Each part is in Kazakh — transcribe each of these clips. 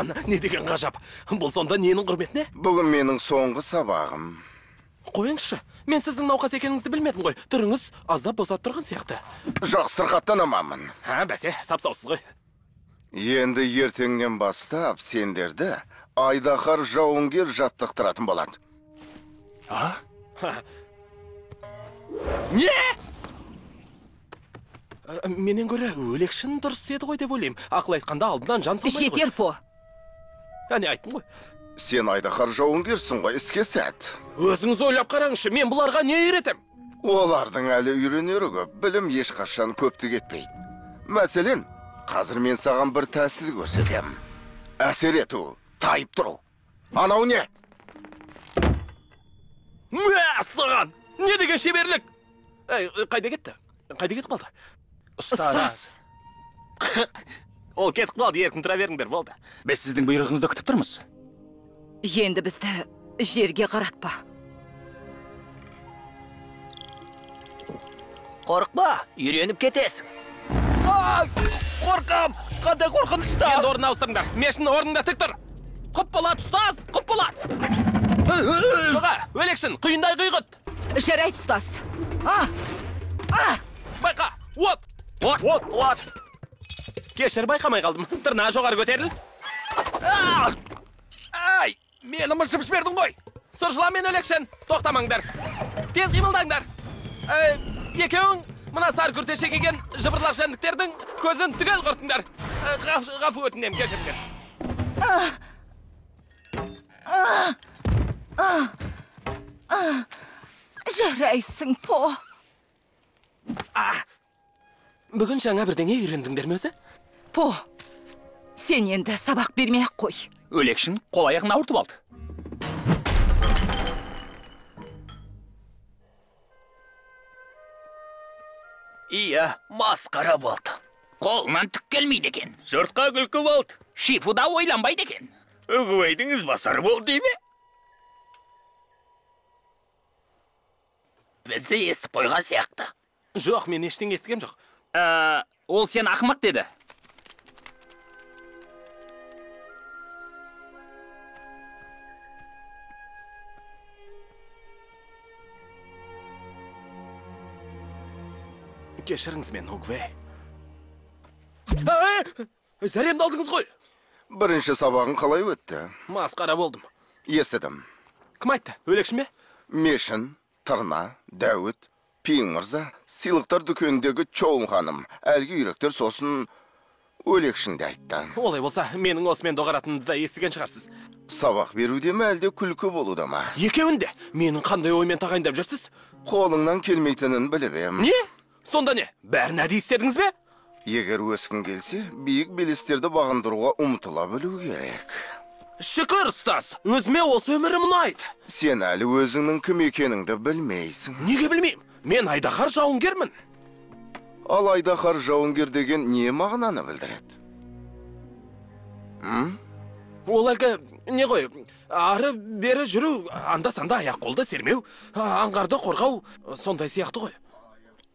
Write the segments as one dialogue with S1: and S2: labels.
S1: Мәссаған, не деген ғажап. Бұл сонда ненің құрметіне?
S2: Бүгін менің соңғы сабағым.
S1: Қойыңызшы, мен сіздің науқас екеніңізді білмедім ғой. Түріңіз аздап босап тұрған сияқты.
S2: Жоқ, сырқаттан аманмын.
S1: Ха, бәсе, сап-саусыз ғой.
S2: Енді ертеңнен бастап сендерді айдаһар жауынгер жаттықтыратын болады.
S1: А? Не? Менен гөрі Өлекшін дұрыс еді ғой деп ойлаймын. Ақыл айтқанда алдынан жан салмайды ғой.
S3: Жетер, По.
S1: Әне айттым ғой.
S2: Сен айдаһар жауынгерсің ғой, іске сәт.
S1: Өзіңіз ойлап қараңызшы, мен бұларға не үйретем?
S2: Олардың әлі үйренері көп, білім ешқашан көптік етпейді. Мәселен, қазір мен саған бір тәсіл көрсетемін. Әсер ету, тайып тұру. Анау не?
S1: Мәссаған! Не деген шеберлік! Әй, қайда кетті? Қайда кетіп қалды?
S4: Ұстаз.
S1: Ол кетіп қалды, еркін тұра беріңдер, болды.
S4: Біз сіздің бұйрығыңызды күтіп тұрмыз.
S3: Енді бізді жерге қаратпа.
S5: Қорықпа, үйреніп кетесің.
S6: Қорқам, қандай қорқынышты.
S1: Енді орын ауыстырыңдар, Мешін орнында тік тұр. Құп болады, ұстаз, құп болады. Жоға, Өлекшін, құйындай құйғыт.
S3: Жарайды, ұстаз.
S1: Байқа, от! От, от, от! Кешір, байқамай қалдым. Тырна жоғары көтеріл.
S6: Ай, мені мышып жібердің ғой.
S1: Сұр жылан мен Өлекшін, тоқтамаңдар. Тез қимылдаңдар. Екеуің мына сары күртеше киген жыбырлақ жәндіктердің көзін түгел құртыңдар. Ғафу өтінемін, кешіріңдер.
S3: Жарайсың, По.
S1: Бүгін жаңа бірдеңе үйрендіңдер ме өзі?
S3: По, сен енді сабақ бермей-ақ қой.
S4: Өлекшін қол аяғын ауыртып алды.
S5: Иә, масқара болды.
S7: Қолынан түк келмейді екен.
S8: Жұртқа күлкі болды.
S7: Шифу да ойланбайды екен.
S8: Үгібайдың ізбасары болды дей ме?
S5: Бізді естіп қойған сияқты.
S1: Жоқ, мен ештеңе естігем жоқ.
S7: Ол сен ақымақ деді.
S1: Кешіріңіз мен, Угвей. Зәремді алдыңыз ғой.
S2: Бірінші сабағың қалай өтті?
S1: Масқара болдым.
S2: Естідім.
S1: Кім айтты? Өлекшін бе?
S2: Мешін, Тырна, Дәуіт, Пиң мырза, сыйлықтар дүкеніндегі Чоун ханым, әлгі үйректер, сосын Өлекшін де айтты.
S1: Олай болса, менің осымен доғаратынымды да естіген шығарсыз.
S2: Сабақ беруде ме, әлде күлкі болуда ма?
S1: Екеуін де. Менің қандай оймен тағайындап жүрсіз?
S2: Қолыңнан келмейтінін біліп ем.
S1: Не? Сонда не? Бәрін әдейі істедіңіз бе?
S2: Егер өскің келсе, биік белестерді бағындыруға ұмтыла білу керек.
S1: Шүкір, ұстаз, өзіме осы өмірім ұнайды.
S2: Сен әлі өзіңнің кім екеніңді білмейсің.
S1: Неге білмеймін? Мен айдаһар жауынгермін.
S2: Ал айдаһар жауынгер деген не мағынаны білдіреді?
S1: Ол әлгі не ғой, ары бері жүру, анда-санда аяқ қолды сермеу, аңғарды қорғау, сондай сияқты ғой.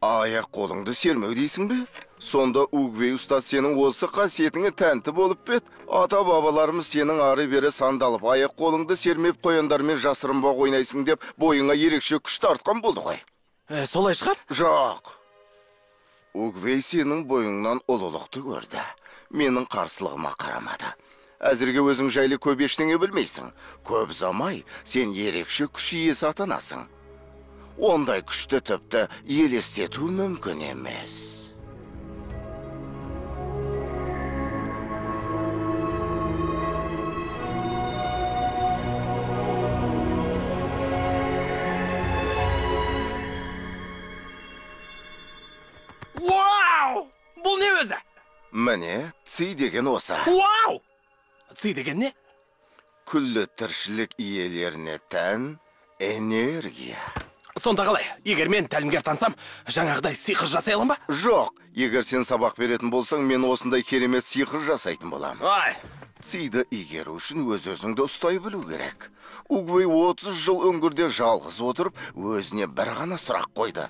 S2: Аяқ қолыңды сермеу дейсің бе? Сонда Угвей ұстаз сенің осы қасиетіңе тәнті болып бет. Ата-бабаларымыз сенің ары-бері сандалып, аяқ қолыңды сермеп қояндармен жасырынбақ ойнайсың деп бойыңа ерекше күш тартқан болды ғой.
S1: Солай шығар?
S2: Жоқ. Угвей сенің бойыңнан ұлылықты көрді. Менің қарсылығыма қарамады. Әзірге өзің жайлы көп ештеңе білмейсің. Көп ұзамай сен ерекше күш иесі атанасың. Ондай күшті тіпті елестету мүмкін емес.
S1: Вау! Бұл не өзі?
S2: Міне, ци деген осы.
S1: Вау! Ци деген не?
S2: Күллі тіршілік иелеріне тән энергия.
S1: Сонда қалай? Егер мен тәлімгер тансам, жаңағыдай сиқыр жасай алам ба?
S2: Жоқ, егер сен сабақ беретін болсаң, мен осындай керемет сиқыр жасайтын болам.
S1: Ай!
S2: Циді игеру үшін өз-өзіңді ұстай білу керек. Угвей 30 жыл үңгірде жалғыз отырып, өзіне бір ғана сұрақ қойды.